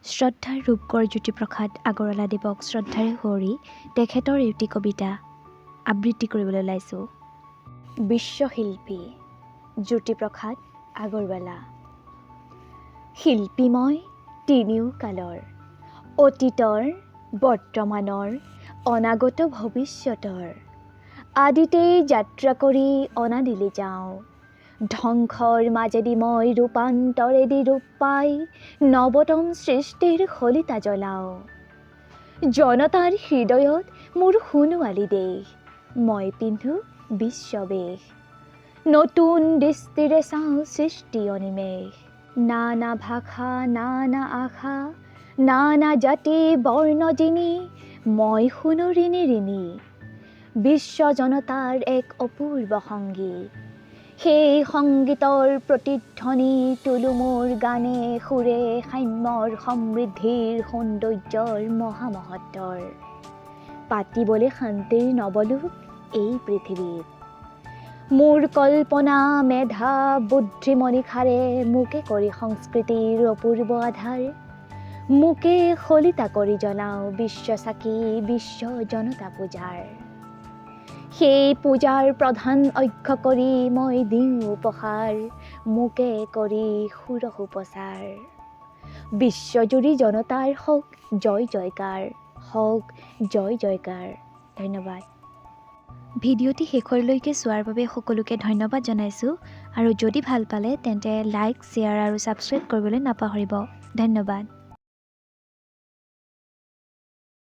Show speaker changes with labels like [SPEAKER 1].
[SPEAKER 1] শ্ৰদ্ধাৰ ৰূপকোঁৱৰ জ্যোতিপ্ৰসাদ আগৰৱালাদেৱক শ্ৰদ্ধাৰে সুঁৱৰি তেখেতৰ এটি কবিতা আবৃত্তি কৰিবলৈ ওলাইছোঁ। বিশ্বশিল্পী জ্যোতিপ্ৰসাদ আগৰৱালা। শিল্পী মই তিনিও কালৰ, অতীতৰ, বৰ্তমানৰ, অনাগত ভৱিষ্যতৰ। আদিতেই যাত্ৰা কৰি অনাদিলে যাওঁ। ধ্বংসৰ মাজেদি মই ৰূপান্তৰেদি ৰূপ পাই নৱতম সৃষ্টিৰ শলিতা জ্বলাওঁ। জনতাৰ হৃদয়ত মোৰ সোণোৱালী দেশ, মই পিন্ধো বিশ্ববেশ। নতুন দৃষ্টিৰে চাওঁ সৃষ্টি অনিমেষ। নানা ভাষা, নানা আশা, নানা জাতি বৰ্ণ জিনি মই শুনো ৰিণি ৰিণি বিশ্ব জনতাৰ এক অপূৰ্ব সংগীত। সেই সংগীতৰ প্ৰতিধ্বনি তোলো মোৰ গানে সুৰে, সাম্যৰ, সমৃদ্ধিৰ, সৌন্দৰ্যৰ, মহামহত্বৰ। পাতিবলে শান্তিৰ নৱলোক এই পৃথিৱীত। মোৰ কল্পনা, মেধা, বুদ্ধি, মনীষাৰে মোকে কৰি সংস্কৃতিৰ অপূৰ্ব আধাৰ, মোকে শলিতা কৰি জ্বলাওঁ বিশ্ব চাকি বিশ্ব জনতা পূজাৰ। সেই পূজাৰ প্ৰধান অক্ষ কৰি মই দিওঁ উপহাৰ, মোকে কৰি সুৰহ উপচাৰ। বিশ্বজুৰি জনতাৰ হওক জয় জয়কাৰ, হওক জয় জয়কাৰ। ধন্যবাদ। ভিডিঅ'টি শেষলৈকে চোৱাৰ বাবে সকলোকে ধন্যবাদ জনাইছোঁ আৰু যদি ভাল পালে তেন্তে লাইক, শ্বেয়াৰ আৰু ছাবস্ক্ৰাইব কৰিবলৈ নাপাহৰিব। ধন্যবাদ।